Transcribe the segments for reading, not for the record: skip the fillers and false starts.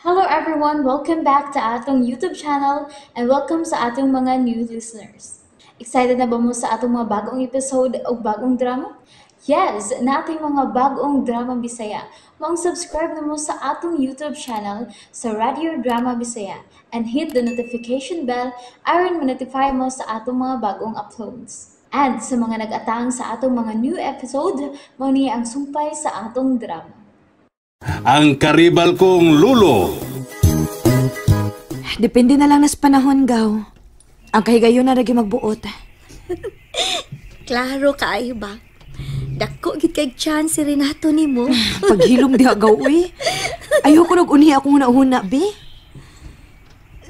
Hello everyone! Welcome back to atong YouTube channel and welcome sa atong mga new listeners. Excited na ba mo sa atong mga bagong episode o bagong drama? Yes! Nating mga bagong drama Bisaya. Maong subscribe na mo sa atong YouTube channel sa Radio Drama Bisaya and hit the notification bell aron ma-notify mo sa atong mga bagong uploads. And sa mga nag-atang sa atong mga new episode, mao ni ang sumpay sa atong drama. Ang karibal kong lulo. Depende na lang nas panahon, gaw. Ang kahigayon na lagi magbuot. Klaro kaayo ba? Dako gid kay chance si Renato nimo. Paghilom diha gaw uy. Ayoko nag unhi akong una-una, be.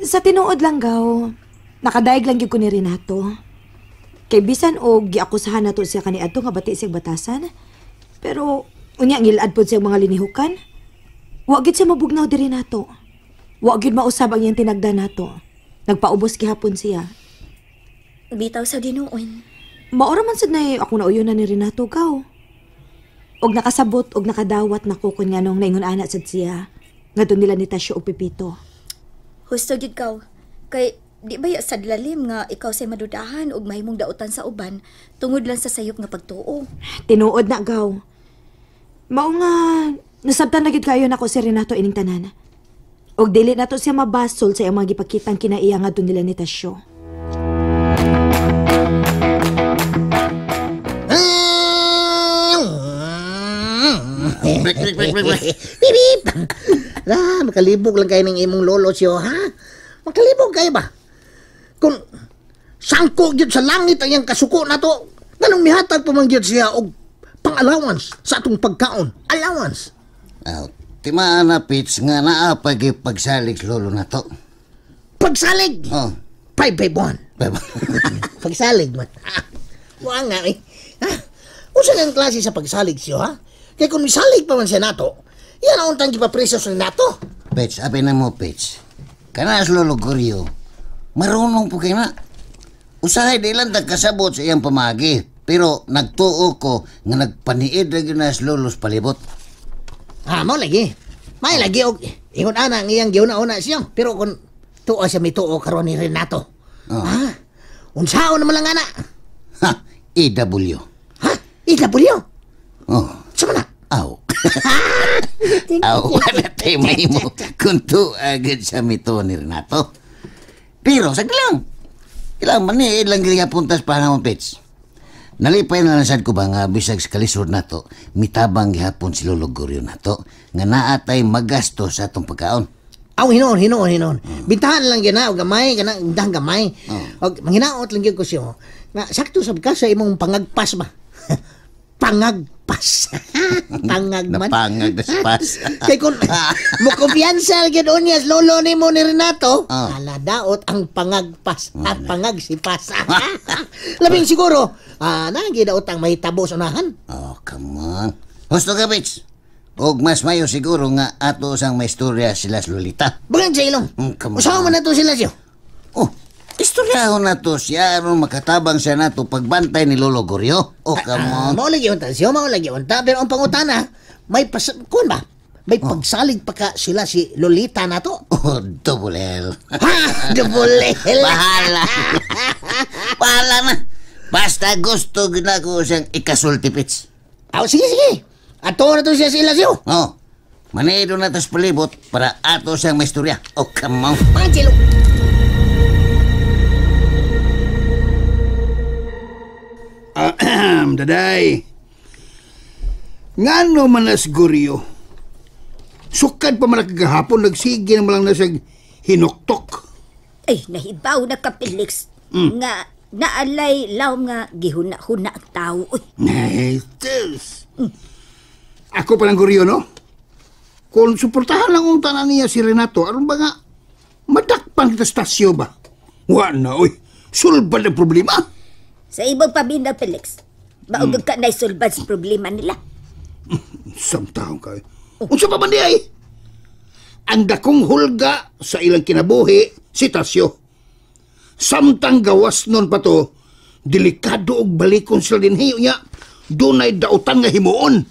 Sa tinuod lang gaw, nakadaig lang gyud ko ni Renato. Kay bisan og giakusahan nato siya kaniadto nga bati siyang batasan. Pero unya ngilad pod siya mga linihukan. Wa gid siya mabugnaw diri nato. Wa gid mausab ang iyang tinagda nato. Nagpaubos gihapon siya. Bitaw sa Ginoo. Maura man sad nay ako nauyon na ni Renato gaw. Og nakasabot og nakadawat nako kun nganong naingon ana sad siya. Ngadto nila ni Tasyo og Pepito. Husto gid kaw. Kay di ba ya sad lalim nga ikaw say madudahan og mahimong dautan sa uban tungod lang sa sayop nga pagtuo. Tinuod na gaw. Mao nga nasabtan na gid kayo nako si Renato ining tanan. Og dili nato siya mabasol sa iyang mga gipakitang kinaiya ngadto nila ni Tasyo. Brik, brik, brik, brik, brik. Bip, bip. La, makalibog lang kayo ng imong lolo siyo, ha? Makalibog kayo ba? Kung sangko gyud sa langit ang iyang kasuko na to, ganong mihatag pa man gyud siya og pang-allowance sa atong pagkaon. Allowance. Aw, timaan na, Pits, nga naa pag pagsalig lolo na to. Pagsalig? Oh. 551. Pagsalig man. Wa nga, eh. Ha? Unsa nga ang klase sa pagsalig siyo, ha? Kaya kung misalig pa man siya nato, yan ang untang gipapreso sa nato. Pets, abi na mo, Pets. Kana sa Lolo Goryo, marunong po kayo na. Usahay di lang tagkasabot sa iyang pamagi. Pero nagtuo ko nga nagpaniid na yun na sa Lolo's palibot. Ha, mo lagi. May lagi og ingon ana ang iyang giuna-una siya. Pero kung tuo siya mituo karon ni Renato. Oh. Ha? Unsaon naman lang ana? Ha, EW. Ha? EW? Oh. Sama na. Aw. Aw, wala tayo mahimo kung tuagad sa mito ni Renato. Pero, sagli lang. Ilang maniid lang giliga puntas pa nga Pets. Nalipay na lang sad ko ba nga bisag sa kalisod nato, mitabang gihapon si Lolo Goryo nato, nga naatay magasto sa atong pagkaon. Aw, hinoon, hinoon, hinoon. Bintahan lang yun na, o gamay, ganang, bintahan gamay. Oh. O, manghinaot lang yun ko siyo. Nga, sakto sab ka sa imong pangagpas ba? Pangagpas. Pangagman. Napangag na sa pas. Kay kung mukumpiyansa gyud unya lolo nimo ni Renato, Oh. ala daot ang pangagpas at pangagsipas. Labing siguro, nagi daot ang mahitabo sa unahan. Oh, come on. Husto ka, bitch. Og mas mayo siguro nga ato sang may istorya sila sa Lolita. Bukan sa ilong. Come on. Usawa man nato sila siyo. Oh, istoryahon na to siya aron makatabang siya nato pagbantay ni Lolo Goryo. Oh, come on. Mao lagi unta siyo, mao lagi unta. Pero ang pangutana, may pas kun ba? May pagsalig pa ka sila si Lolita nato. Oh, double L. Ha, double L. Bahala. Bahala na. Basta gusto gina ko siyang ikasulti, Pits. Aw, sige, sige. Ato na to siya sila siyo. Oh, manido na tas palibot para ato siyang may istorya. Oh, come on. Pangilo. Daday. Ngano man as Goryo? Sukad pa man kagahapon, nagsige naman lang na siyang hinuktok. Ay, nahibaw na ka, Felix. Nga naalay laom nga gihuna-huna ang tao. Uy. Ay, tis. Ako palang Goryo, no? Kung suportahan lang ang tanan niya si Renato, aron ba nga madakpan kita stasyo ba? Wa na, uy. Sulbad ang problema. Sa ibang pabinda, Felix, maugag ka na'y sulbad sa problema nila. Samtahong kayo. Unsa pa man di ay? Ang dakong hulga sa ilang kinabuhi, si Tasyo. Samtang gawas nun pa to, delikado og balikon sila dinhi niya. Dunay dautan nga himuon.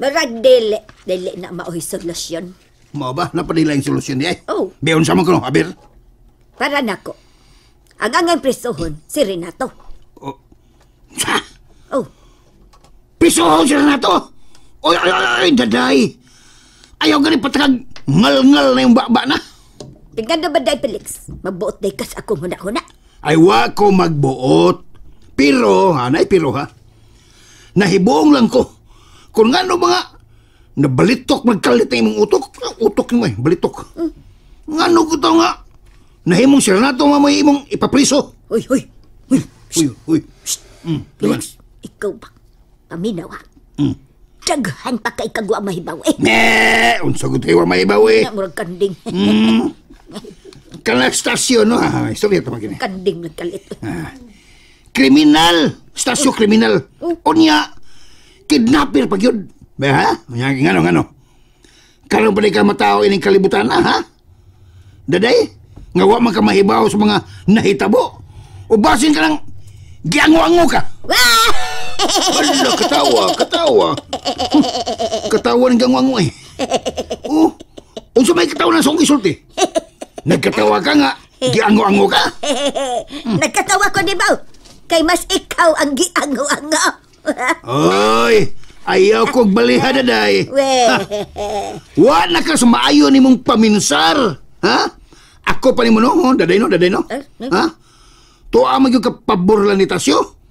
Marag dili, dili na maoy solusyon. Mao ba? Napadila yung solusyon niya eh. Oh. Beon sa man ko, aber. Para nako. Ang angay prisohon si Renato. Oh. Sa? Oh. Prisohon si Renato? Oy, oy, oy, daday. Ayaw gani patagag ngal-ngal na yung baba na. Tingnan na ba, Day Felix? Magbuot day kas akong huna-huna. Ay, wa ko magbuot. Pero, hanay, pero ha. Nahibuong lang ko. Kung nga no mga nabalitok, magkalit na imong utok. Utok mo eh, balitok. Nga no ko to nga. Nahimong si Renato nga may imong ipapriso. Uy, uy, uy. Uy, uy. Felix, ikaw ba? Paminaw ha? Daghan pa kay kagwa mahibaw eh. Ne, unsa gud kay wa mahibaw eh. Na, murag kanding. Kanang stasyon no ha. Istorya to magini. Kanding nagkalit. Kriminal, stasyon kriminal. Unya kidnapper pa gyud. Ba ha? Ngano ngano. Karon pa ka matao ining kalibutan ha? Daday, nga wa man ka mahibaw sa mga nahitabo. O basin ka lang giango-ango ka. Ala, katawa, katawa. Katawa ng gangwango eh. Oh, unsa may katawa ng song isulti? Nagkatawa ka nga, giango-ango ka. Nagkatawa ko di ba? Kay mas ikaw ang giango-ango. Oy, ayaw kog baliha daday. We. Wa na ka sa maayo nimong paminsar. Ha? Ako pa nimo no, daday no, daday no. Ha? Tuwa man gyud ka pabor lang ni Tasyo.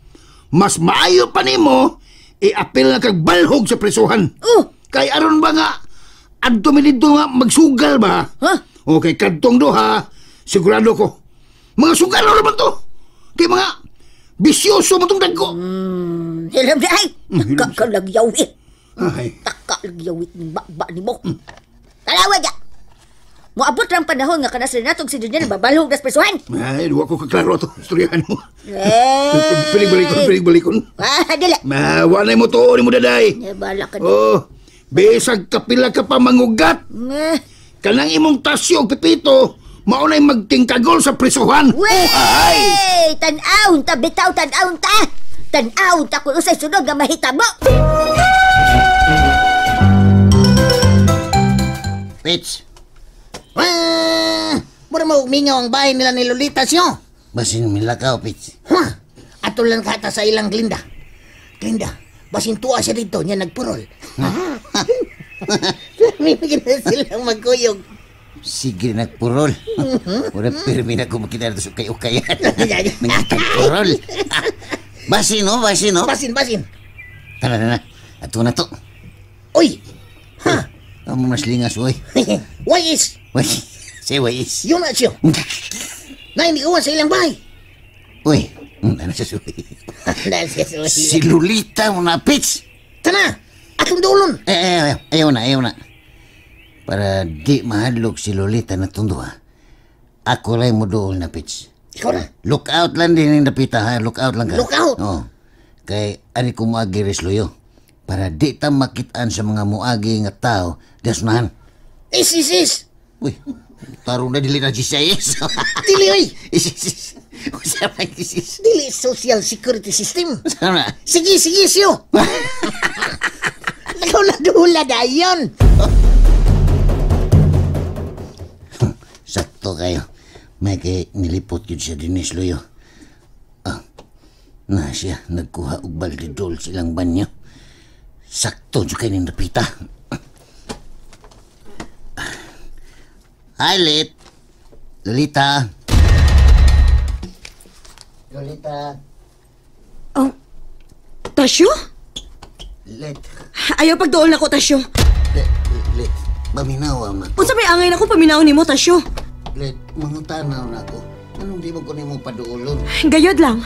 Mas maayo pa nimo i-apil na kag balhog sa presuhan. Oh. Kay aron ba nga adto mi didto nga magsugal ba? Huh? Okay, kadtong duha, sigurado ko. Mga sugal ra man to. Kay mga bisyoso man tong dagko. Hilam na ay. Nakakalagyawit. Ay. Nakakalagyawit ng bakba nimo. Tanawa ja. Moabot lang panahon nga kana sila natong si Daniel babalhog nas presuhan. Ay, duwa ko kaklaro to. Istoryahan mo. Eh. Pilig-balikon, pilig-balikon. Ah, dili. Ma, wala mo to, ni mo daday. Eh, bala ka. Oh, bisag kapila ka pa mangugat. Eh. Kanang imong tasyo og pipito, mao na'y magtingkagol sa presuhan. Wey! Ay! Tan-aw ta bitaw, tan-aw ta. Tan-aw ta kung usay sunod nga mahitabo. Pits. Ah, mura maumingaw ang bahay nila ni Lolita siyo. Basin milakaw, Pits. Ha? Ato lang kata sa ilang Glinda. Glinda, basin tuwa siya dito niya nagpurol. Mimigin na silang magkuyog. Sige, nagpurol. Mura pirmi na kumakita na ito sa ukay-ukayan. Nagpurol. Basin, no? Basin, no? Basin, basin. Tara na na. Ato na to. Uy! Ha? Amo mas lingas, uy. Why is? Why? Say why is? Yun na siya. Nainikawan sa ilang bahay. Uy, ano siya, suy? Ano siya, suy? Si Lolita mo na, Pits! Tana! Atong dulon! Eh, ayaw na, ayaw na. Para di mahadlok si Lolita na itong duha, ako lang mo dool na, Pits. Ikaw na. Look out lang din yung napita, ha? Look out lang ka. Look out? Oo. Kay, ari ko muagi resloyo. Para di ta makitaan sa mga muagi nga tao, dasunahan. Is, is, is! Uy, tarong na dili na siya is. Dili, uy! Is, is, is. Usa pa, is, is. Dili social security system. Sana. Sige, sige, siyo! Ikaw na dula dayon! Sakto kayo. May kay nilipot yun siya din Luyo. Ah, na siya, nagkuha og balde dol silang banyo. Sakto dyan kayo ng napita. Hi, Lit. Lolita. Lolita. Oh, Tasyo? Lit. Ayaw pagduol na ko, Tasyo. Lit, Lit. Paminaw, ama. Unsa may angay na ko paminaw nimo, Tasyo? Lit, mangutanaw na ako. Anong di mo ko nimo paduolon? Gayod lang.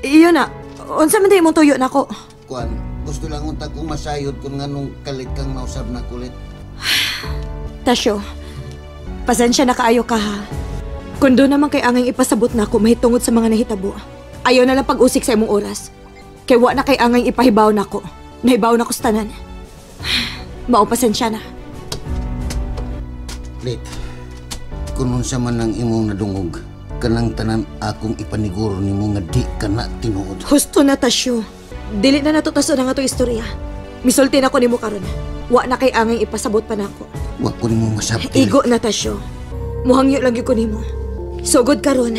Iyon na. Unsa man day imong tuyo nako? Kuan, gusto lang unta kong masayod kung nganong kalit kang nausab na kulit. Tasyo, pasensya na kaayo ka ha. Kung doon naman kay angay ipasabot na ako mahitungod sa mga nahitabo. Ayaw na lang pag-usik sa imong oras. Kay wa na kay angay ipahibaw nako. Nahibaw na ko sa tanan. Mao pasensya na. Lit, kung unsa man ang imong nadungog, kanang tanan akong ipaniguro nimo nga di ka na tinuod. Husto na, Tasyo. Dili na natutaso na nga itong istorya. Misulti na ko nimo karon. Wa na kay angay ipasabot pa nako. Wa ko nimo masabti. Igo na, Tasyo. Muhangyo lang gyud ko nimo. Sugod karon,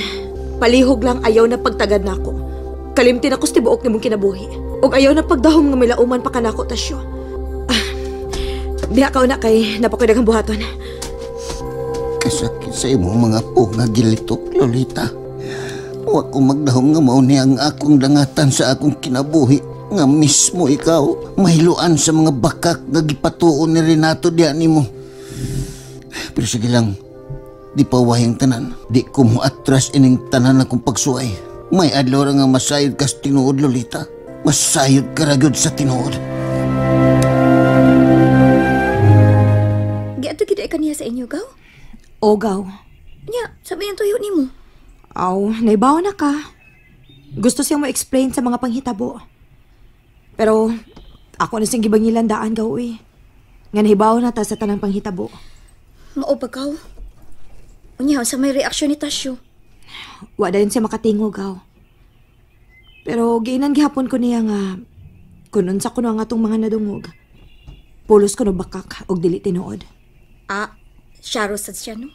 palihog lang ayaw na pagtagad nako. Kalimti na ko sa tibuok nimong kinabuhi. Ug ayaw na pagdahom nga milauman pa kanako, Tasyo. Ah, diha ka una kay napakoy daghang buhaton. Kasakit sa imong mga po nga gilitok, Lolita. Wa ko magdahom nga mao ni ang akong dangatan sa akong kinabuhi nga mismo ikaw mahiluan sa mga bakak nga gipatuon ni Renato diha nimo. Pero sige lang, di pa wahing tanan. Di ko mo atras ining tanan akong pagsuway. May adlaw ra nga masayod ka sa tinuod, Lolita. Masayod ka ra gyud sa tinuod. Giadto gid ay kaniya sa inyo gaw. O gaw. Nya, sabi niyang tuyo nimo. Aw, naibaw na ka. Gusto siyang mo-explain sa mga panghitabo. Pero ako na siyang gibangilan daan gaw eh. Nga nahibaw na ta sa tanang panghitabo. Mao ba gaw? Unya, sa may reaksyon ni Tasyo. Wa dayon siya makatingog gaw. Pero giinan gihapon ko niya nga kun unsa kuno ang atong mga nadungog. Pulos kuno bakak og dili tinuod. Ah, siya ro sad siya no.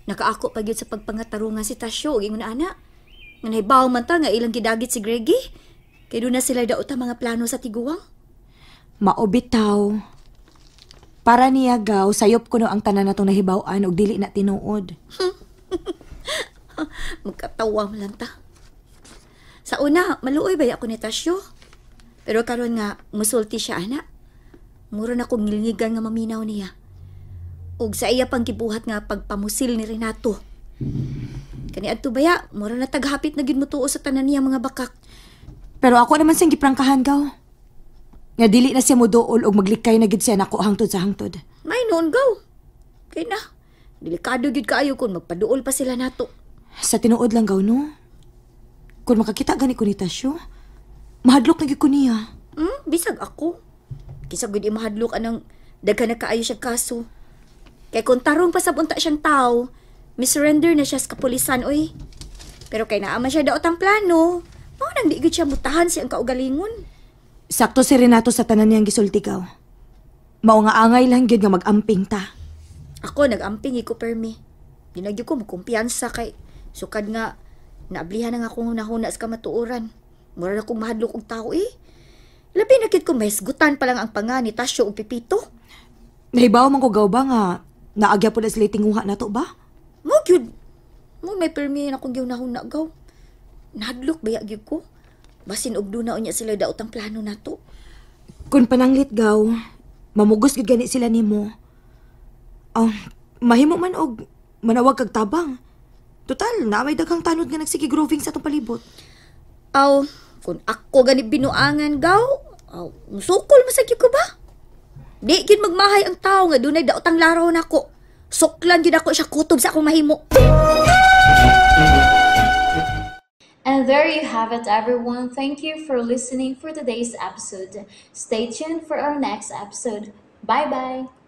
Nakaako pa gyud sa pagpangatarungan si Tasyo ug ingon ana. Nga nahibaw man ta nga ilang gidagit si Greggy. Kay doon na sila daot ang mga plano sa tiguang. Mao bitaw. Para niya gaw, sayop kuno ang tanan natong nahibaw-an og dili na tinuod. Magkatawa man lang ta. Sa una, maluoy ba ako ni Tasyo? Pero karon nga, musulti siya, ana. Mura na kong ngilngigan nga maminaw niya. Ug sa iya pang gibuhat nga pagpamusil ni Renato. Kani adto baya, mura na taghapit na gid motuo sa tanan niya mga bakak. Pero ako naman siyang giprangkahan gaw. Nga dili na siya moduol og maglikay na gid siya nako hangtod sa hangtod. May noon gaw. Kay na, delikado gid kaayo kung magpaduol pa sila nato. Sa tinuod lang gaw no. Kung makakita gani ko ni Tasyo, mahadlok na gyud ko niya. Bisag ako. Kisa gud imahadlok anang daghan na kaayo siya kaso. Kay kung tarong pa sa bunta siyang tao, misurrender na siya sa kapulisan, oy. Pero kay naa man siya daot ang plano, mao nang di gud siya mutahan siyang kaugalingon. Sakto si Renato sa tanan niyang gisulti gaw. Mao nga angay lang gyud nga mag-amping ta. Ako nag-amping iko permi. Di na gyud ko magkumpiyansa kay sukad nga naablihan na nga akong hunahuna sa kamatuoran. Mura na kong mahadlok og tao eh. Labi na kid ko mahisgutan pa lang ang panga ni Tasyo ug Pipito. Nahibaw man ko gaw ba nga naagya po na sila tinguha na to ba? Mo gyud. Mo may permi na akong gihunahuna gaw. Nahadlok baya gyud ko. Basin og duna unya sila daot ang plano nato. Kun pananglit gaw, mamugos gyud gani sila nimo. Aw, mahimo man og manawag kag tabang. Total, naa may daghang tanod nga nagsige groving sa atong palibot. Aw, kun ako gani binuangan gaw, aw, musukol masag ko ba? Di gyud magmahay ang tao nga dunay daot ang laraw nako. Suklan gyud ako siya kutob sa akong mahimo. And there you have it, everyone. Thank you for listening for today's episode. Stay tuned for our next episode. Bye-bye!